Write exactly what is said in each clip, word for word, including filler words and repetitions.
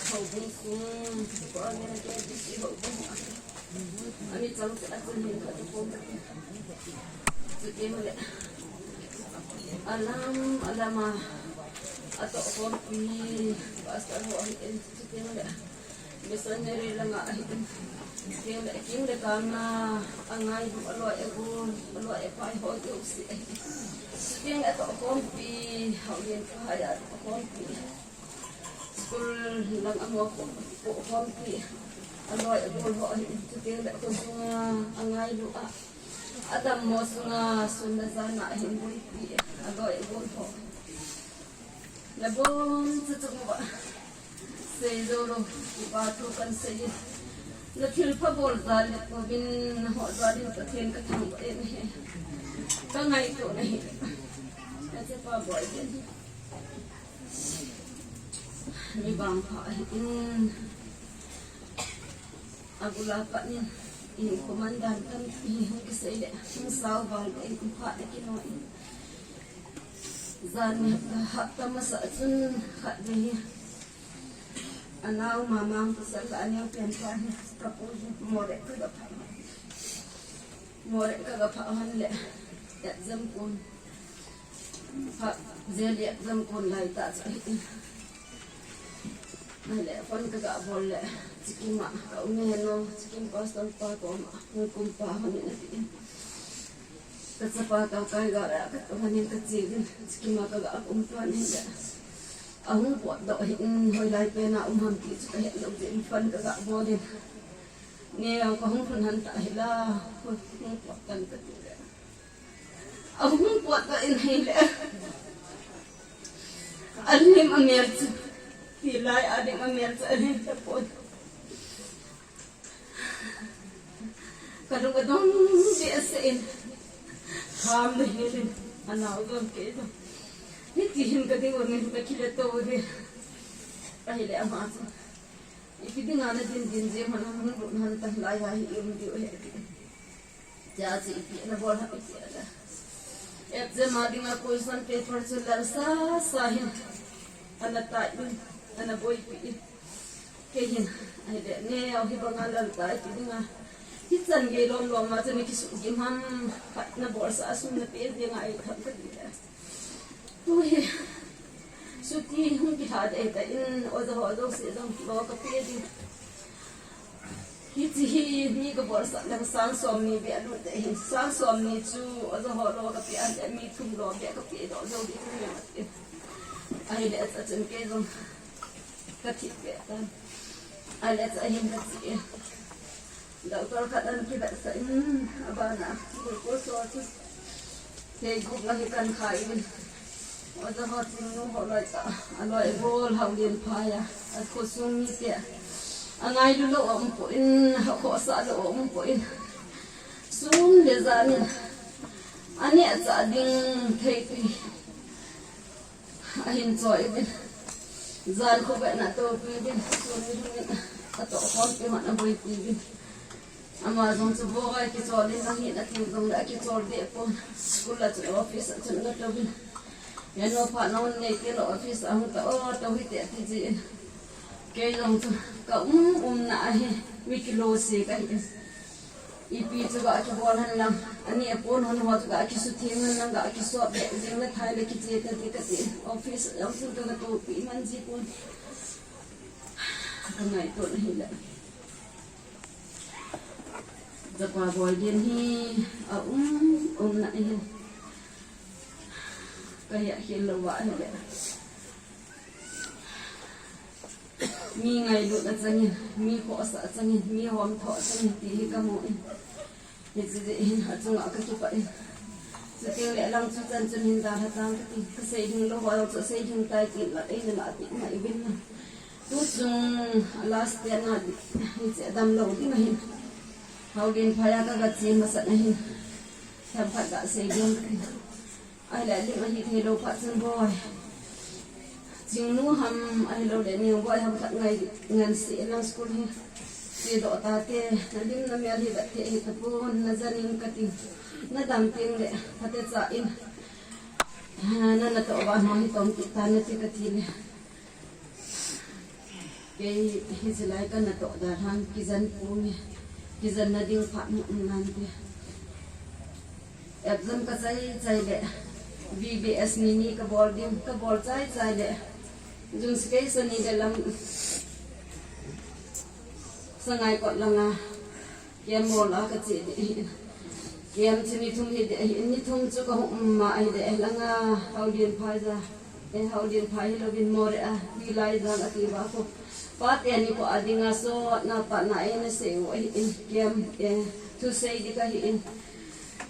Houbung sung, ko a ngen ke di si houbung. Ani chang se a chun hin khat ko. Chuteng le. Alam, alam a. Atoh khompi, pastor ho ahin, chuteng le. Missionary langa ahin. Chuteng le, king le kang a, angailu, aloi agol, aloi apai ho jouse ahin. Chuteng le atoh khompi, Haolian phai a atoh khompi. School lang a mo ko, ko khompi. Aloi agol ho ahin, chuteng le khosunga angailu a. Adammo sunga sun le jan a ahin boipi. Aloi agol ho. Nabonchauva. Seijou lou, kipa thu kahin sei e. Nathilpha bol jal le, kovin naho jal in Pathen kathangvah e. Kangaito nahi. Nachapa boi e. Mi vangpha ahin. Agula pat in, in command dan kan hi hung kisei le, hung sao val le, in phat le kino in. Jan ni hapta masa chun khat ve hi. Anao mamang pasal la aneo pen pa hi, kapu hi, more ka ga pha. More ka ga pha han le, exam kun. Pha, jeli exam kun lai ta cha hi. Ahile, phone ka ga bol le, Chikim a, ka um e no, Chikim pastor pa koma, hung kum pa hon in ati in. Ka chapa ka kai ga ra, ka to hanin ka che din, Chikim a ka ga um pa ni le. Ahung potdoh hin, hoilai pen a um ham ti chu ka het lou jeh in phone ka ga bol in. Neo ka hung phun han ta hi la, hung pot tan ka ti le. Ahung pot ta in hi le. Alim amel chu. Tilai alim amel chu alim ta pon. Ka lung adong behseh in. Ham le hel in. Anao jong kei jong. Hiti hin ka ding u hin ka kile to u hi. Ahile ama chu. Ipi dinga na din din je man hung lut han ta lai ha hi um diu he. Cha chi ipi na bol ha ipi la. Exam a dinga question paper chu lal sa sa hin. Ana tai in, ana boipi in. Kei hin, ahile, neo hi banga lal tai ipi dinga. Hichan gei lom lom ma chu na kisuhgim ham, khat na bolsa a sum na pe dinga ahi tham ka ti le. Tu hi, suti hung kilha dei ta in, oja ho jouse jong lo ka pe ding. Hiche hi mi ka bolsah leng sang som ni beh lut dei hin, sang som ni chu oja ho lo ka pe a le mi thum lo beh ka pe doh jou ding chu mi mat in. Ahile achun kei jong ka thip beh tan. Ahile acha hin ka chi e. Doctor khat an kivetsah in, abana glucose ho chu thei gup lang hi kan khai uvin. Oja ho Chingnu ho loi tah, aloi agol Haolian phai a, akhosung mite angailu lou aum poi, akhohsah lou aum poi. Sun le jan in aneh chah ding thei tui. Ahin choi uvin. Jan khovah in atopi uvin. Sun ni lhun in atoh khompi hon aboipi uvin. Ama jong chu boi kichol in lang hin atiu jong le akichol deh pon. School a chun office a chun ana tou vin. Henu phat na hon nei tile office a hung ta o tou hite ati jin. Kei jong chu ka um umna a hi mi kilo se kahi. Ipi chu ga kibol hen lang, ani apon hon ho chu ga kisutheng hen lang, ga kisop beh jeng le thai le kiche ta ti kati. Office jong chu ka ga topi man ji pon. Ka ngaito na hi le. Japa boi din hi aum umna hi. Ka hia khel lou va hi le. Mi ngailutna changin, mi khohsah changin, mi homthoh changin ti hi kamu in. Hiche jeh hin achunga kakipah in. Chuteng le lang chu chan chun hin dalha tang kati. Kasei ding lou ho chu sei ding tai tin la eina la ti ngai uvin lang. Tuchung last pen a hiche damlou ding ahin. Haolian phai a kaga che masat ahin. Themkhat ga sei ding kati. Ahile lim ahi thei lou phat chun boi. Chingnu ham ahilou le Nengboi ham khat ngai ngan se lang school hi. Sedoh tate, na lim na mel hi vet thei ahi tapon, na jan in kati. Na dam teng le, phatecha in. Nana toh uva hung hi tong kit tan nati kati le. Kei hiche lai kana toh dan hang kijen ponge. Kijen na ding phat um nante. Exam ka chai chai le, V B S ni ni ka bol ding, ka bol chai chai le, jun sikei sani le lam Sangaikot langa camp bol a ka che ding ahi. Camp chu ni thum hi ding ahi, ni thum chu ka hung um ma ahi ding, langa Haolienphai ja. E, Haolienphai hilouvin Moreh a, Pilaijang ati uva khu. Pate nikho a dinga sotna phatna eina sei u ahin, camp, e, thusei ding kahin.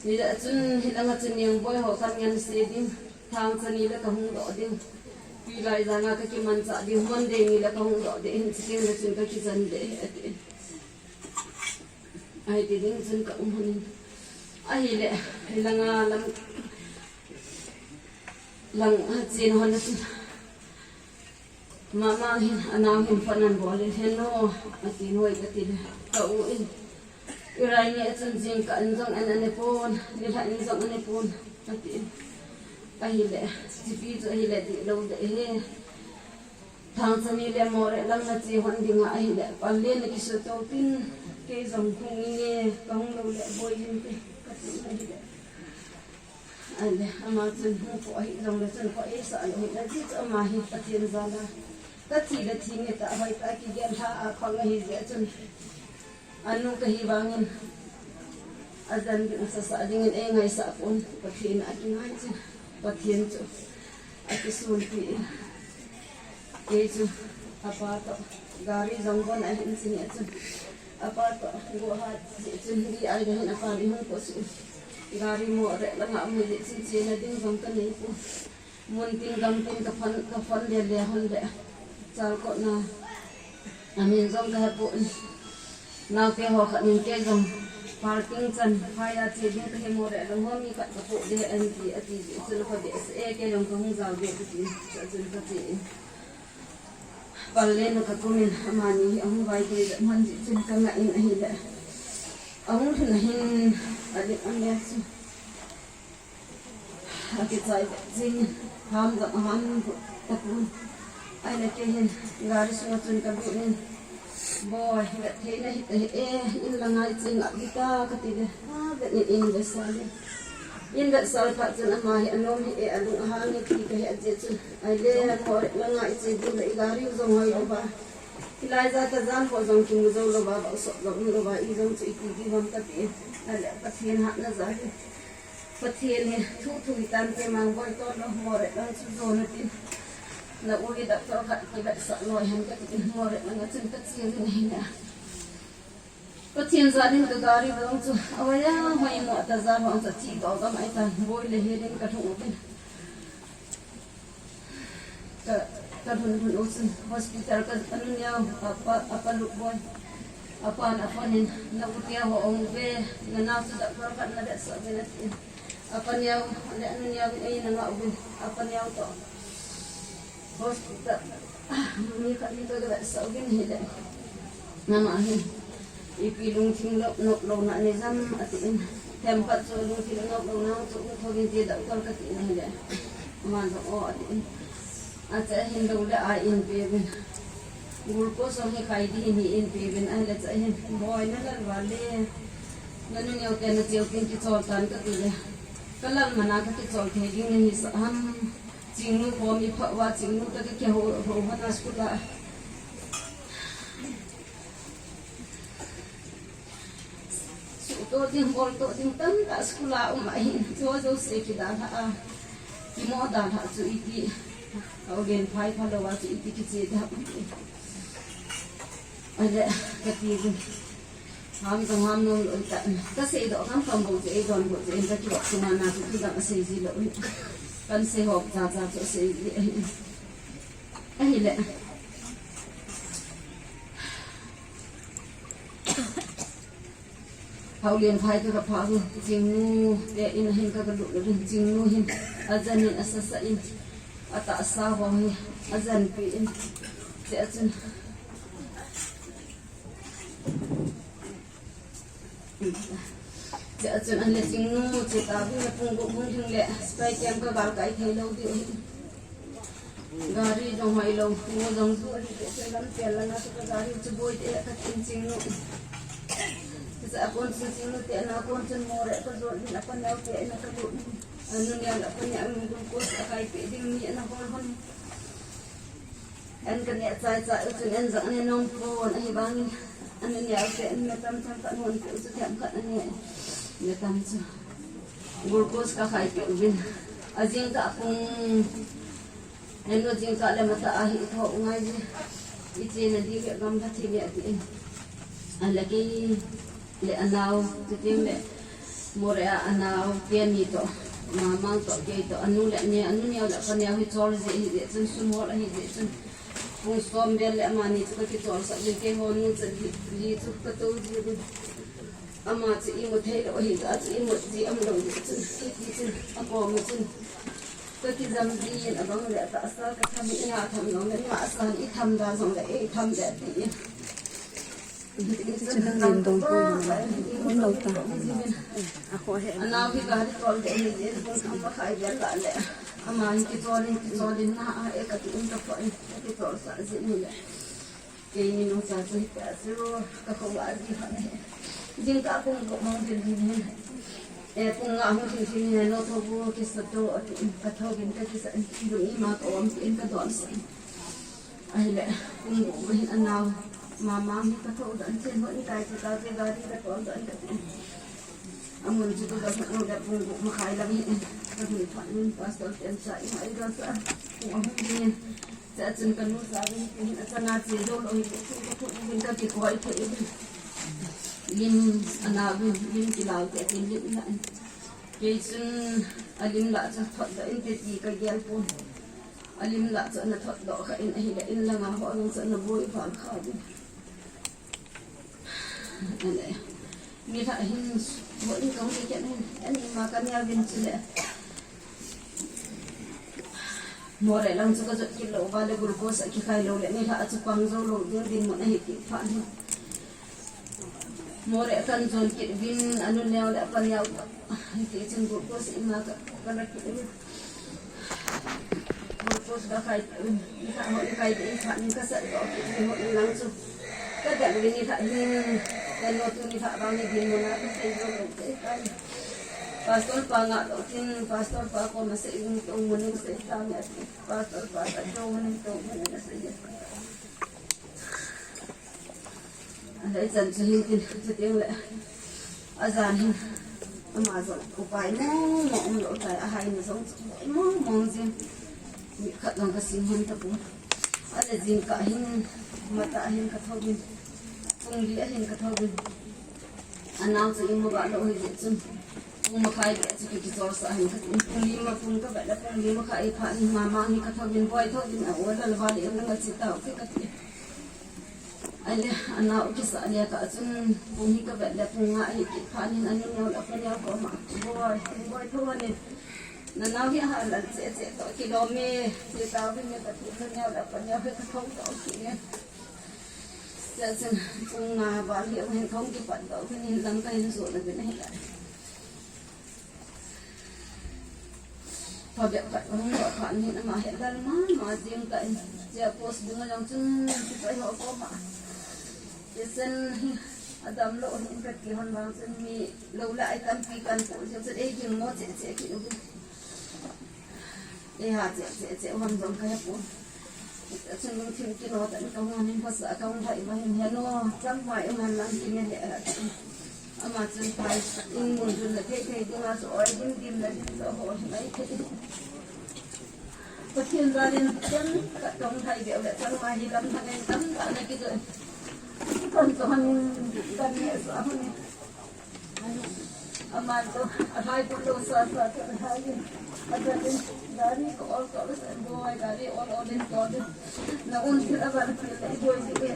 Hijeh chun hilanga chun Niangboi ho kan ngen sei ding, Thangcha ni le ka hung doh ding. Pilaijang a ka kimanchah ding, Monday ni le ka hung doh ding, hiche teng le chun ka kijen ding ahi ati. Ahi ti ding chun ka um hon in. Ahile, hilanga lam, lang, a chen hon a chun. Mama hin, anao hin phone an bol in, "Hello," ati, "Hoi," kati le. Ka u in. Irai ni a chun jingkah in jong an ane pon, nilhah in jong ane pon, ati in. Ahile, chipi chu ahile dihlou ding ahi. Thangcha ni le Moreh lang na che hon dinga ahile, pal le na kisuto tin, kei jong hung inge, ka hung lou le boi in te, kati in ahile. Ahile, ama chun hung ko ahi jongle chun ko eisah lou hi, ajeh chu ama hi Pathen jal a. Ka thi le thi nge ta, hoi ta kigel lha a pang ahi jeh chun. Anu kahi vangin, ajan ding sasa dingin eingaisah pon, Pathen a kingai chu, Pathen chu akisunpi in. Kei chu apa toh gari jong bon ahin sini a chun, apa toh go hat jeh chun, di ai le hin apa ni hung ko su. Gari Moreh langa um jeh chun chena ding jong ka nei pon. Mun tin gam tin ka phone, ka phone le le hon le. Chalkot na. Amin jong ka hepon. Naote ho khat in kei jong parking chan phai a che ding kahi, Moreh lang ho mi khat ka po ding ahi ati, ati jeh chun ka behseh e, kei jong ka hung jao ding kati, chua chun ka che in. Pal le na ka kum in, amani hi ahung vai kei jeh man jeh chun ka ngah in ahile. Ahung lhun a hin, alim ame chu. Akichai jing, ham jong ham tapon. Ahile kei hin, gari sunga chun ka lut in. Boi, vet thei nahi ta hi e, in langa i che ngap ding ta, kati le. A, vet in in vetsah le. In vetsah phat chun ama hi anom hi e, alung ahang e, ti kahe jeh chun. Ahile, Moreh langa i che ding le i gari u jong hoi louva. Hilai ja tajan ho jong kimu jou louva, vah sot jong um louva, i jong chu iti ding ham kati. Ahile, Pathen hatna ja hi. Pathen hi thu thu hi tante, Mangboi toh lou, Moreh lang chu jon atin. Na u hi doctor khat kivetsah loi hen kati, Moreh langa chun ka che uvin ahile. Pathen jal in ka gari vang chu, avai a, hoi mo ta jal vang chu, thi to gam ai ta, boi le helin ka lhung uvin. Ka, ka lhun lhun u chun hospital ka, anu neo, apa, apa Lupboi. Apan a phone in, "Na u tia ho ong ve, na nao chu doctor khat na vetsah uvin," ati. Apa neo, le anu neo in eina ngah uvin, apa neo toh hospital mi khat in ka vetsah uvin ahile. Ama hin, ipi lungthim nop, nop louna nei jam, ati in. Themkhat chu lungthim nop louna chu um thou vin ti doctor kati in ahile. Ama jong o ati in. Acha hin lou le a in pe uvin. Glucose jong hi khai ding hi in pe uvin ahile cha hin. Boi na lal val le. Na nu neo te na cheu tin kichol tan kati le. Ka lal mana ka kichol thei ding nahi sa ham. Chingnu kom i pha uva, Chingnu toh ka kiho, ho hon a school a. Suhto ding, bolto ding tamtah school a um ahin, chu jouse kidalhah a, kimo dalhah chu iti, Haolienphai phalou a chu iti kiche ding ham. Ahile, kati uvin. Ham jong ham nom lou tan. Ka seidoh ham kam bou chu eidon bou chu, in ka kivop sunga na chu thudang asei ji lou. Kan sei hop cha cha chu asei ji ahi. Ahile. Haolienphai toh ka pha uvin, Chingnu te in a hin ka, ka lut uvin, Chingnu hin ajan in asasa in, atahsa ho hi ajan pi in, chea chun. Chea chun ahile Chingnu, cheta vin le pung gup hung lhing le, spy cam ka gal kai thei lou diu ahi. Gari jong hoi lou, ngo jong ju ahi, chun lam tel langa chu ka gari chu boi te ka tin Chingnu. Chea kon chun Chingnu te na kon chun Moreh ka jon in, apa neo te na ka lut in. Anu neo le apa neo in glucose a kai pe ding ni ana hol hon. An ka neh chai chai u chun an jong an neh nom pon, ahivangin an neh u te an neh tam tam khat hon pe u chu themkhat an neh, neh tam chu. Glucose ka khai pe uvin. A jingkah pung, an nu jingkah le matah a hi tho u ngai ji. I chena diu le gamla thi le ati in. Ahile kei le anao, chuteng le Moreh a anao te ani toh, Mamang toh, kei toh, anu le ne, anu neo le apa neo hi chol jeh ahi jeh chun, sum hol ahi jeh chun, pung som vel le amani chu ka kichol sah jin, keiho nu cha li, li chu ka tou ji uvin. Ama chu imu thei lou ahi jeh a chu imu ji am lou jeh chun, hiti chun, akom chun ka kijam ji in, abang le atahsa ka tham in, i nga tham jong le, nga sa in i tham da jong le, ei tham le ti in. Anao hi gari tol de hi, pung khat makhai vel lah le. Ama hi kichol in, kichol in na a e kati in ka poi, kichol sah jin le. Keini nungcha chu hita chu, ka kho a ji kha ne. Jingkah pung gup mong ding hi. E, pung nga hung ding hi ne, no tho bu kisa to, ati in ka tho bin ka kisa in, lung ima ka om in ka don sah. Ahile, pung gup ma hin anao, Mamang hi ka tho dan chen ho in kai chu ka ke gari ka tol dan ka tin. Amun chu ka ga sa no le pung gup makhai lang hi in. Ka hin phat in pastor ten cha in ai ga sa. Pung ahung ding in. Cha chun ka nu sa bin hin a chana che do lo hi chu ka thu bin ka ki koi phe in. Lim anao bin, lim kilau te tin lim la in. Kei chun a lim la chu thot da in te ti ka gel pon. A lim lah chu ana thot doh kha in ahile in langa ho jong chu ana boi val kha uvin. Ahile, nilhah hin, ho in kahung kikhen hin, ani ma ka neo vin chule. Moreh lang chu ka jot kit lou uva le glucose a kikhai lou le nilhah a chu pang jou lou ding dinmun ahi ti phat hin. Moreh kan jon kit uvin, anu neo le apa neo toh. Hiti chun glucose ima ka, ka la kit uvin. Glucose ka khai uvin. Nilhah hon kai te in phat in ka sat doh kit uvin hon lang chu. Ka dal uvin nilhah hin. Ka no tu nilhah vang hi dinmun a ka sei jou lou te kai. Pastor pa nga toh tin, pastor pa koma sei uvin tong mun in sei ta nge ati. Pastor pa ka tong mun in tong mun in sei. Ahile chan chu hin tin, chuteng le. Ajan hin. Ama jong upai mong mong um lou tai, ahaina jong chu upai mong mong jing. Mi khat jong ka sim hon tapon. Ahile jingkah hin, matah hin ka tho vin. Pung li a hin ka tho vin. Anao chu imu ga lou hi jeh chun. Pung makhai beh chu ki kichol sah hin ka tin. Pung li ma pung ka vet le pung li makhai phat in Mamang hi ka tho vin, boi tho vin a o lal va le ang nga chi tau ke ka ti. Ahile, anao kisa le ka chun pung hi ka vet le pung nga hi kit phat in anu neo le apa neo koma. Boi, boi tho ni. Nanao hi aha lal che che toh kilom e, che tau vin ni ka ti, anu neo le apa neo hi ka tho toh kit ni. Chea chun, pung nga val hi, hin kahung kipat doh, hin lam ka hin jon uvin ahi lai. Phabep khat kahung doh phat in ama hi lal mama jing tan. Chea post dung a jong chun, kichoi ho koma. Patient hi, adam lou hin ka ti hon vang chun mi lou la ai tampi kan pu jing chun ei ging mo che che kit uvin. Ei ha che che che u ham jong ka he pon. Chun lungthim kino tan ka hung hin phasa ka hung hai va hin he no, chang mai u han lang kine le. Ama chun pai in mun dun na thei thei ding a chu oi dim dim na dim chu ho hi mai thei. Pathen jalin chang ka tong thai deu le chang mai hi lam thang in tam ta na ki jo. Kan to han kan ne sa han. Aman to, alhai pun lo sa sa to alhai in. Ajalin, gari ko ol to lo sa boi, gari ol ol in to lo. Na un thil aban thil le boi di e.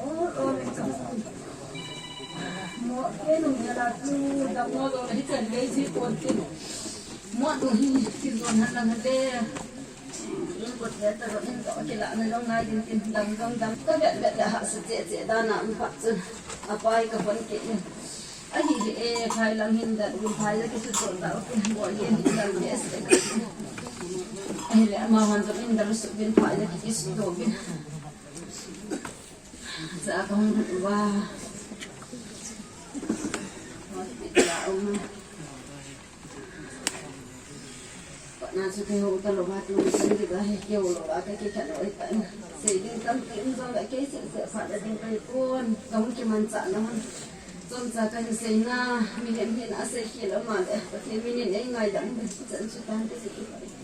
Ol ol in to. Mo ke nung ya la tu, da mo lo hi chan le ji pon ti. Mo tu hi ki zon han lang le. In ko te ta ro in to ki la na long nai din tin dang dang dang. Ka vet vet le ha sa che che da na um pa chun. Apai ka pon ke in. Ahi hi e, phai lam hin dat, phai la kisu to ta, okay, bo ye hin dal ye se. Ahi le, ama han to hin dal su bin phai la kisu to bin. Sa ka hung wa. Wa ti la um. Patna chu kei hou talou va, tu san ding a hi kei hou lou va, ka kikhen lou ahitan. Sei ding tampi um jong le kei seh seh phat a ding kahi pon. Ka hung kimanchah na hon. Chomcha kahin sei na, mihem hin asei khel a um le, Pathen min in eingaidam uvin, chan chu tan ka sei.